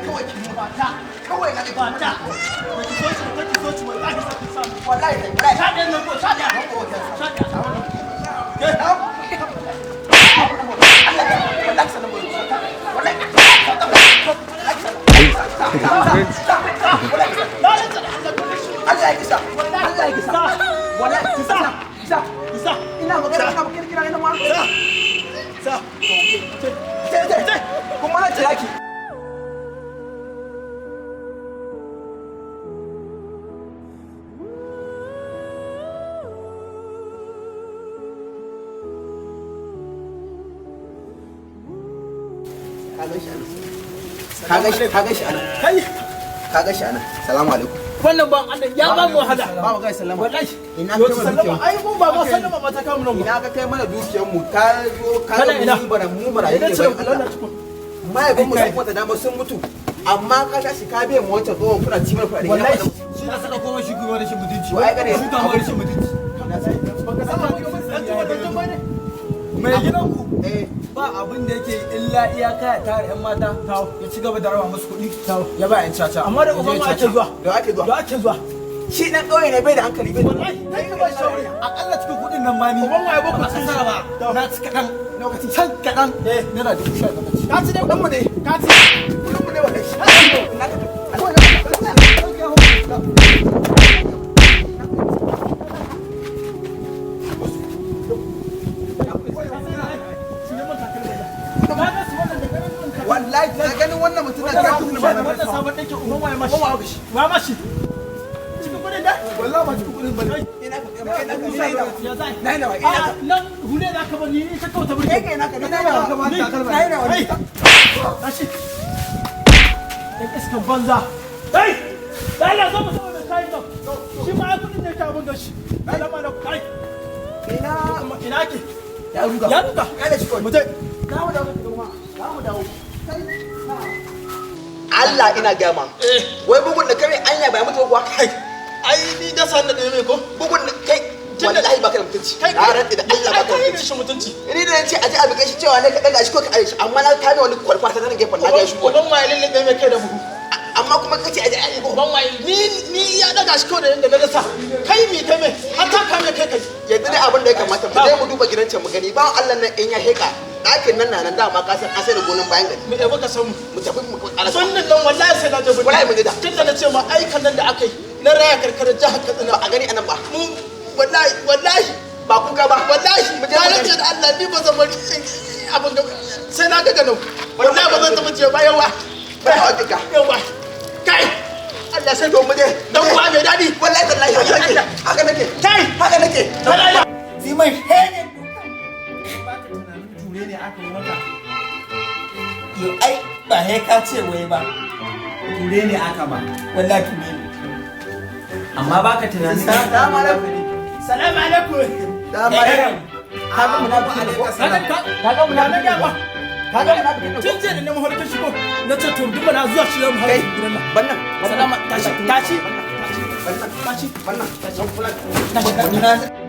Kawai ki Ba ta. Kawai na Ba ta. Ba ki so shi, ba ki so shi, wallahi sai ki samu. Wallahi wallahi. 11 nan ko 11. 11. Allah ya kisa. Allah ya kisa. Wallahi kisa. Kisa. Isa. Ina magana ina magana kira ina ma. Sa. Sai kuma na tira ki. Ka gan shi ka gan shi anan. Kai. Ka gan shi anan. Salamu alaikum. Wannan ban Allah ya ba mu wahala. Ba mu ga sallama. Wallahi. Ina Yau kai mana sallama. dukiyar Ai mu ba ma sallama ba ta kawo mu nan ba. Ina ka kai mana dukiyar mu ka zo ka Kana ina? mu bara mu bara Ina yake ce bai Allah Allah. tukun. Mahaifin mu sun kwata dama sun mutu. Amma ka tashi ka biya mu wancan tsohon kuna ci mana kuɗaɗe. Wallahi. Shi da saka koma shi kuma rashin mutunci. Wai gane. Shi ta ma rashin mutunci. Baka san wani dan tuba dan tuba ne. Mai gidanku Eh. ba abin da yake illa iyaka ya tara 'yan mata ya ci gaba da raba musu kuɗi ya ba 'yan caca. Amma da uban mu ake zuwa. Da ake zuwa. Da ake zuwa. Shi dan ƙauye ne bai da hankali bai da. Wallahi kai ka ba shauri. Akalla cikin kuɗin nan ma ni. Uban waye ba ku Ba ci? kasara ba. Na ci kaɗan. Lokaci can kaɗan. Naira 10,000 na ci. Ka ci dai Kuɗin mu ne. Ka ci. Kuɗin mu ne wallahi. Ina ka Wallahi na ganin wannan mutum na kai kuɗin ba. Wannan sabon ɗinkin uban waye mashi. Uban waye mashi. Wa mashi. Cikin kuɗin da? Wallahi ba cikin kuɗin ba ne. Ina ka ina ka ina ka. Ya zai. Na ina ina ka. Nan hule da aka bani ni ta kauta burge. Kai kai naka ni na ina Ka ba ni takalma. Na ina Kai. Tashi. Dan iskan banza. Kai. Da Allah zo mu sama da kayan nan. Shi ma ai kuɗin ne ka abin gashi. Salama alaikum. Kai. Ina Ina ake? ya ruga. Ya ruga. Kada shi kawai. Mu je. Za mu dawo kuma. Za mu dawo. Allah ina gama. Wai bugun da kare anya bai mutu ba kuwa. Kai. Ai ni da san da mai ko? Bugun da kai wallahi baka da mutunci. Kai Na rantsi da Allah baka da kai mutunci. shi mutunci. Ni da nace aje a buge shi cewa ne ka daga shi ko ka aje shi amma na kame wani kwalkwata ta nan gefen na ga shi ko. Uban waye lalle mai kai da bugu. Amma kuma kace aje a ko. Uban waye ni ya daga shi ko da yanda na dasa. Kai mi kai mai har ta kame kai kai. Yanzu dai abin da ya kamata mu je mu duba gidan can mu gani ba Allah nan in ya heka ɗakin nan na nan dama ka san an sai da gonan bayan gari. Mu ɗebi ka san mu. Mu tafi mu ƙarasa. Sunnin nan wallahi sai na je birni. Wallahi mu je da. Tun da na ce ma aikan nan da aka yi na raya karkarar jihar Katsina. Ba a gani anan ba. Mu wallahi wallahi Ba kuka ba. wallahi Mu je na mu rance gani. da Allah ni ba zan bari abin da sai na ga ganau. Wallahi ba zan tafi ce ba yawa. Ba a wajen ka. Yawa. Kai Allah sai to mu je. dan uwa mai daɗi. Wallahi tallahi haka nake. Haka nake. Kai Haka nake. Sai mai hene ba ka tunanin ture ne aka yi maka. Yo ai ba he ka ce wai ba. Ture ne aka ma. Wallahi ture ne. Amma baka tunanin Salamu alaikum. Salamu alaikum. Salamu alaikum. Ka ga munafiki ne ko? Ka ga munafiki ba. Ka ga munafiki ne ko? Tun jiya da na mafarkin shigo na ce to duk na zuwa shi zamu har Kai gidan nan. bannan. Salama tashi tashi Bannan. tashi Bannan. tashi.